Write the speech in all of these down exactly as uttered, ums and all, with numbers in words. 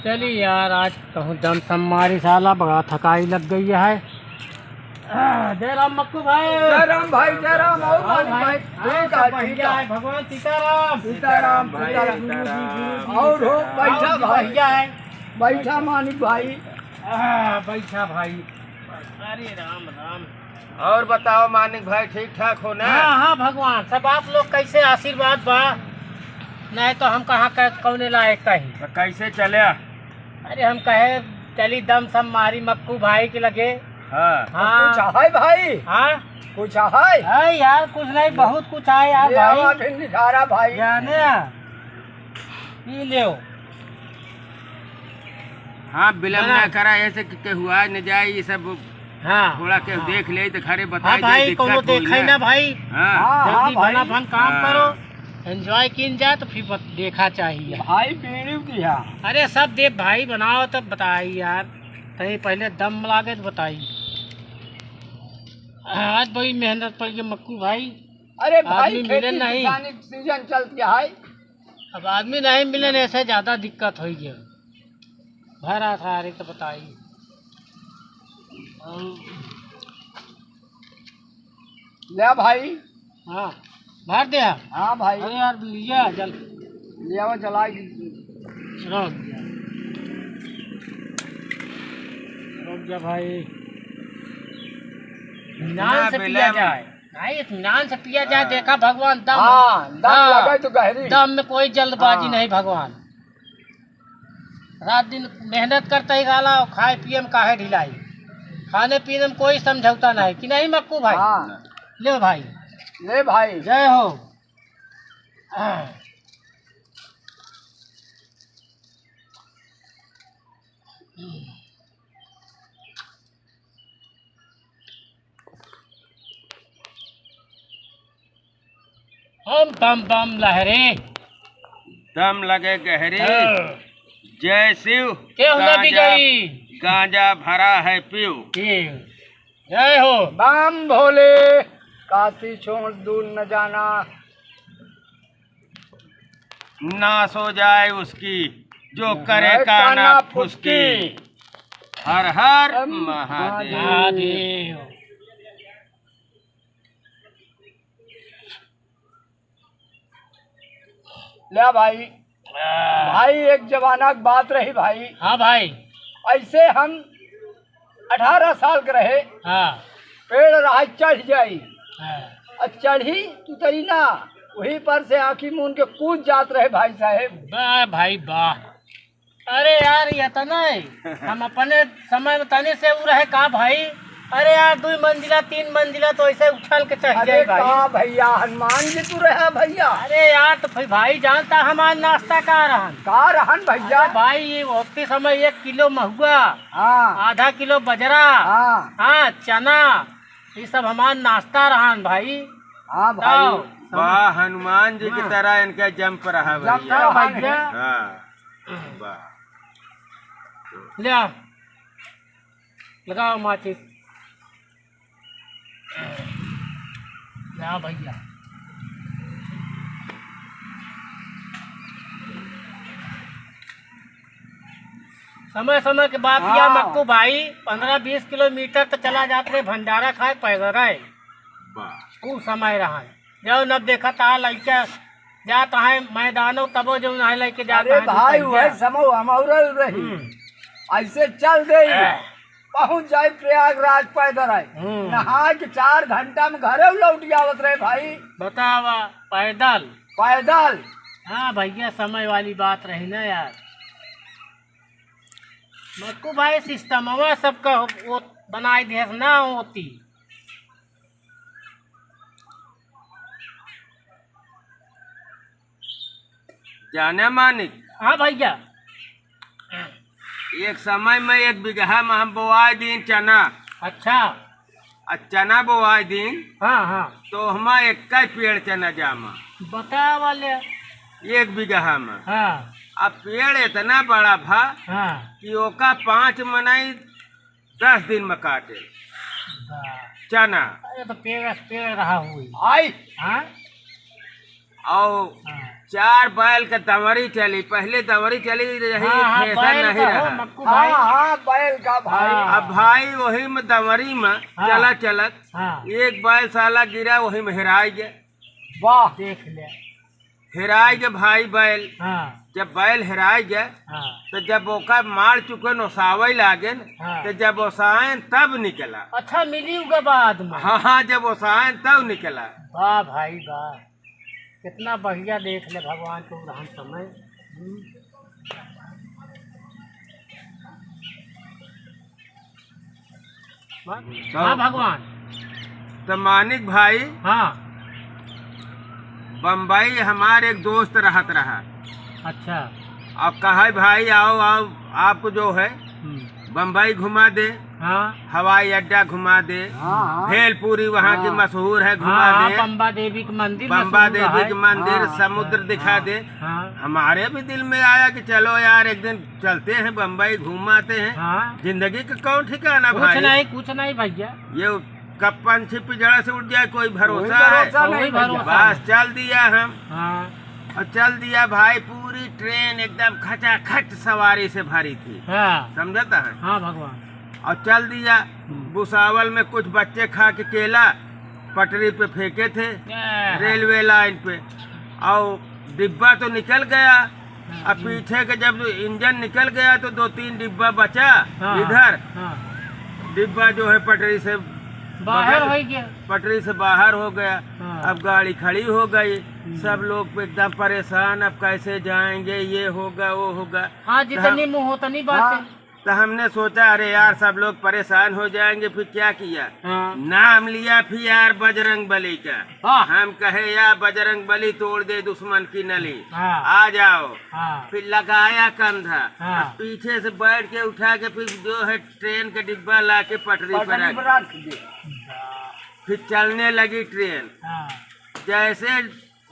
चली यार, आज कहूँ दम सम्मारी साला, बड़ा थकाई लग गई है। आ, जय राम मक्कू भाई। जय राम भाई, जय राम। और और मालिक भाई, भाई, हाँ, ठीक सब है, ठीक बढ़िया है। है, भगवान सीताराम। सीताराम, भाई, सीताराम। सीताराम। और हो, बैठा और भाई। बढ़िया है। बैठा मानिक भाई। आ, बैठा भाई। अरे राम, राम। और बताओ मानिक भाई, ठीक ठाक हो ना? हाँ, हाँ भगवान, सब आप लोग कैसे आशीर्वाद बा? नहीं तो हम कहाँ का, कौने लायक कहीं। तो कैसे चले? अरे हम कहे चली दम सम्मारी मक्कू भाई के लगे। हाँ। हाँ। कुछ है भाई? हाँ? कुछ है? है यार, कुछ नहीं, बहुत कुछ है यार ले भाई। आवा फिर निखारा भाई। जाने? पी लेओ। हाँ, विलम्ब बना। ना करा, ऐसे कि केहू आ न जाए, ये सब हाँ, थोड़ा केहू हाँ। देख ले तो घरे हाँ बताई दे, भाई, दिक्कत कोनो होई देखे ना। ना भाई। हाँ। हाँ, जल्दी हाँ भाई। भला भन काम हाँ। करो, enjoy कीन जाए तो फिर बत-, देखा चाहिए। भाई बीड़ी दिया। अरे सब दे भाई, बनाओ तब बताई यार, तनी पहले दम लागे तो बताई। आज बड़ी मेहनत पड़ गई मक्कू भाई। अरे भाई, आदमी मिले खेती नहीं। किसानी सीजन चलती है। अब आदमी नहीं मिले, ऐसे ज्यादा दिक्कत होई गया। भरा था, अरे तो बताई। और ले भाई। हाँ, भर दे। हाँ भाई। अरे यार, लिया जल। ले आओ, जला के। रुक जा। रुक जा भाई। इत्मीनान से पिया जाए। भाई, इत्मीनान से पिया जाए, हाँ। देखा भगवान दम। हाँ, दम हाँ। लगे तो गहरी। दम में कोई जल्दबाजी हाँ। नहीं भगवान। रात दिन मेहनत करते ही रहला और खाए पिए में काहे ढिलाई। खाने पीने में कोई समझौता नहीं कि नहीं मक्कू भाई? हाँ। ले भाई। ले भाई। जय हो। हम बम बम लहरे। दम लगे गहरे। हाँ। जय शिव। केहू ना गांजा, बिगई। गांजा भरा है पीव। पीव। जय हो। बम भोले, काशी छोड़ दूर न जाना। नाश हो जाए उसकी, जो करे है काना काना फुसकी। फुसकी। हर हर हम महादेव। महादेव। ले भाई, हाँ। भाई, एक जमाना की बात रही भाई। हाँ भाई। ऐसे हम अठारह साल के रहे। हाँ। पेड़ रहा चढ़ जाई। हाँ। और चढ़ी उतरी ना, वहीं पर से आँखी मूंद के कूद जात रहे भाई साहेब। वाह भाई वाह। अरे यार, ये तो नहीं, हम अपने समय में तनी से उ रहे का भाई? अरे यार, दुई मंजिला, तीन मंजिला तो ऐसे उछल के चढ़ अरे जाए भाई। का भैया, हनुमान जी तू रहा भैया? अरे यार, तो फिर भाई जानता हमार नाश्ता का रहन? का रहन भैया? अरे भाई, ये ओतकी समय एक किलो महुआ, हाँ। आधा किलो बजरा, हाँ। हाँ, चना, ये सब हमार नाश्ता रहन भाई। हाँ भाई। तब वाह, हनुमान जी की हाँ। तरह इनका जंप रहा जंप भैया। रहा भैया। हाँ। वाह। ले आ। लगाओ माचिस। ले आ भैया। समय समय के बात किया हाँ। मक्कू भाई, पन्द्रह बीस किलोमीटर तो चला जात रहे भंडारा खाए पैदल रहे। वाह। उ समय रहा है। जौन अब देखत हा, लइका जात है मैदानो, तबो जौन है लइके जात अरे है, भाई, दुपहरिया। वही समय हमारा रही। हम्म। ऐसे चल दे, हाँ। पहुँच जाए प्रयागराज पैदल है। हम्म। नहा के चार घंटा में घरे लौट आवत रहे भाई। बतावा, पैदल। पैदल। हाँ भैया, समय वाली बात रही ना यार। मक्कू भाई, सिस्टमवा सबका वो बनाई दिहस ना होती। जाने मानिक। हाँ भैया। एक समय में एक बीघा में हम बोआई दीन चना। अच्छा। आ चना बोआई दीन। हाँ, हाँ। तो हमा एक ही पेड़ चना जामा। बतावा ले। एक बीघा में। हाँ। अब पेड़ इतना बड़ा भा हाँ। कि ओका पाँच मनई दस दिन में काटे। वाह। चना। अरे तो पेड़, पेड़ रहा हुई। आई। हाँ? और हाँ। चार बैल के दंवरी चली, पहले दंवरी चली रही, हाँ, हाँ, थ्रेसर बैल नहीं का हो, रहा। मक्कू भाई। हाँ, हाँ, बैल का भाई। हाँ। अब भाई वही में दंवरी में हाँ। चलत चलत हाँ। एक बैल साला गिरा, वही में हेराइ गया। वाह। देख ले। हेराइ गया भाई बैल। हाँ। जब बैल हेराइ गया, हाँ। तो जब ओका मार चुके न ओसावै लागेन, हाँ। तो जब ओसाएन तब निकला। अच्छा, मिली उगा बाद में। हाँ, हाँ, जब ओसाएन तब निकला। वाह भाई वाह, कितना बढ़िया, देख ले भगवान के उड़ान समय। हम्म। तो हाँ भगवान। तो मानिक भाई, हाँ। बम्बई हमार एक दोस्त रहत रहा। अच्छा। अब कहे, "भाई आओ, आओ, आपको जो है हम्म। बम्बई घुमा दे, हाँ। हवाई अड्डा घुमा दे, हाँ, हाँ। भेलपुरी वहाँ की हाँ। मशहूर है, घुमा हाँ, हाँ, दे, बम्बा देवी के मंदिर बम्बा मशहूर देवी है। के मंदिर, हाँ, समुद्र हाँ, दिखा हाँ, दे।" हाँ। हमारे भी दिल में आया कि चलो यार, एक दिन चलते हैं बम्बई, घूम आते हैं। हाँ। जिंदगी का कौन ठिकाना कुछ भाई? नहीं, कुछ नहीं भैया। ये कब पंछी पिंजड़ा से उड़ जाए, कोई भरोसा कोई है? भरोसा नहीं कोई भरोसा भैया। बस नहीं। चल दिया हम। हाँ। और चल दिया भाई, पूरी ट्रेन एकदम खचाखच सवारी से भरी थी। हाँ। समझता है? हाँ भगवान। और चल दिया। हम्म। भुसावल में कुछ बच्चे खा के केला पटरी पे फेंके थे, हाँ। रेलवे लाइन पे। और डिब्बा तो निकल गया, हाँ, अब हम्म। पीछे के जब इंजन निकल गया तो दो तीन डिब्बा बचा हाँ, इधर। हाँ। डिब्बा जो है पटरी से बाहर बगल, हो गया। पटरी से बाहर हो गया। हाँ। अब गाड़ी खड़ी हो गई, हम्म। सब लोग एकदम परेशान, अब कैसे जाएंगे, ये होगा, वो होगा। हाँ, तो जितनी हम मुँह उतनी बातें। हाँ। तो हमने सोचा, "अरे यार, सब लोग परेशान हो जाएंगे।" फिर क्या किया? हाँ। नाम लिया फिर यार बजरंग बली का। हाँ। हम कहे, "यार बजरंग बली, तोड़ दे दुश्मन की नली, हाँ। आ जाओ।" हाँ। फिर लगाया कंधा, हाँ। अब पीछे से बैठ के उठा के फिर जो है ट्रेन का डिब्बा ला के पटरी पर पटरी रख पर रख दे। फिर चलने लगी ट्रेन। हाँ। जैसे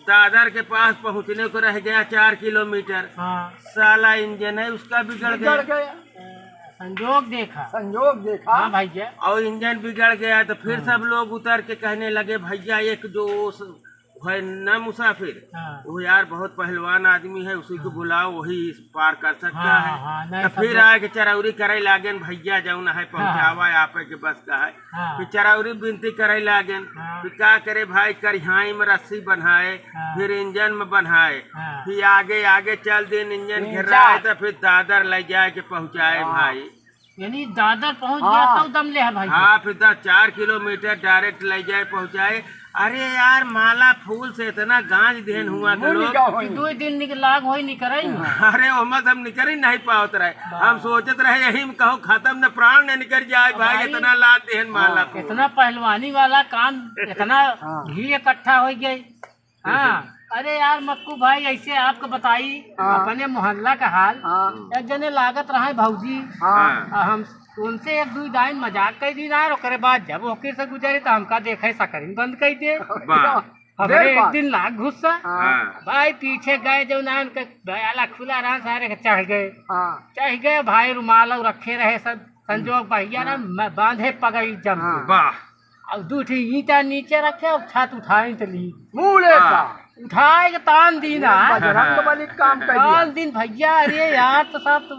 दादर के पास पहुँचने को रह गया चार किलोमीटर। हाँ। साला इंजन है उसका बिगड़ बिगड़ गया। गया। संजोग देखा। संजोग देखा। हाँ भैया। और इंजन बिगड़ गया तो फिर हाँ। सब लोग उतर के कहने लगे, "भैया एक जो स-, है ना मुसाफिर, हाँ। वो यार बहुत पहलवान आदमी है, उसी को हाँ। बुलाओ, वही पार कर सकता हाँ, है।" हाँ, नहीं, तो सब फिर लोग आके चरौरी करे लागेन, "भैया जौन है हाँ। पहुँचावा, आप के बस का है।" हाँ। फिर चरौरी बिनती करे लागेन। हाँ। फिर का करे भाई, करिहाई में रस्सी बन्हाए, हाँ। फिर इंजन में बन्हाए, हाँ। फिर आगे आगे चल दिन इंजन इंजन। घेराए, तो फिर दादर ले जाए के पहुँचाए हाँ। भाई। यानी दादर पहुँच गया हाँ। तब दम ले है भाई। हाँ, फिर दस चार किलोमीटर direct ले जाए पहुँचाए। अरे यार, माला फूल से इतना गांज देहन हुआ के मुंह लोग। निकाह होई। कि दो दिन निक-, लाग होई निकरई। अरे, ओमा से हम निकरी नहीं पावत रहे। वाह। हम सोचत रहे, यही में कहो खत्म, न प्राण न निकर जाए भाई, भाई, इतना लाग देहन माला वाह। फूल। इतना पहलवानी वाला काम, इतना हाँ। भीड़ इकट्ठा हो गई। हाँ, अरे यार मक्कू भाई, ऐसे आपको बताई हाँ। अपने मोहल्ला का हाल। हाँ। एक जने लागत रहे भौजी, हाँ। आ हम उनसे एक दुई डाइन मजाक कइ दी ना, ओकरे बाद जब ओके से गुजरे तो हमका देखे सकरी बंद कइ दे। वाह। हमरे देर एक बाद। दिन लाग गुस्सा। हाँ। भाई पीछे गए जो ना उनके बयाला खुला रहा, सारे के चढ़ गए। हाँ। चढ़ गए भाई, रुमाल और रखे रहे सब, संजोग भैया ना हाँ। मैं बांधे पगड़ी जम के। हाँ। वाह। और दू ठे ईंटा नीचे रखे और छत उठाए तो ली। मूड़े हाँ। का। उठाए के तान दीन ये है। बजरंग बली के काम कर दिया। तान दीन भैया, अरे यार तो साहब तो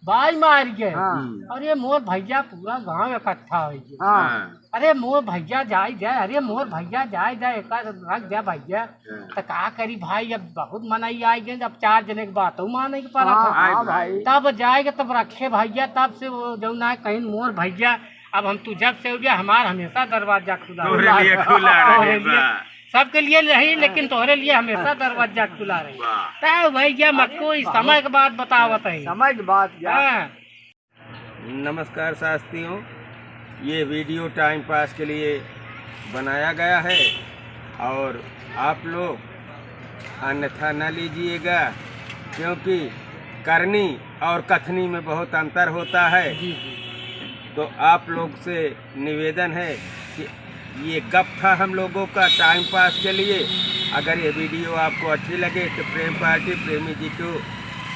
बाई मार गए। हाँ। हम्म। अरे मोर भैया पूरा गांव इकट्ठा हो गया। हाँ। हाँ। अरे मोर भैया जाए जाए, अरे मोर भैया जाए जाए, एक रख दे भैया। हाँ। तो का करी भाई, अब बहुत मनई आ गए, अब चार जने के बात माने के पड़ा हाँ, था। हाँ भाई। तब जाए के तब रखे भैया, तब से वो जो ना कहीं मोर भैया अब हम तू जब से हो गया, हमार हमेशा दरवाजा खुला तोहरे रही। लिए खुला रही, तोहरे लिए, वाह। सबके लिए नहीं, लेकिन तोहरे लिए हमेशा दरवाजा खुला रही। वाह। तब भैया, अरे मक्कू, इस बहुत समय के बात बतावत है। समय के बात क्या? हाँ। नमस्कार साथियों, ये video time pass के लिए बनाया गया है और आप लोग अन्यथा न लीजिएगा, क्योंकि करनी और कथनी में बहुत अंतर होता है। जी, जी। तो आप लोग से निवेदन है कि ये गप था हम लोगों का time pass के लिए। अगर ये video आपको अच्छी लगे तो प्रेम पार्टी प्रेमी जी को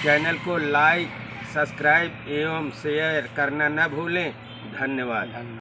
channel को like, subscribe एवं share करना न भूलें। धन्यवाद।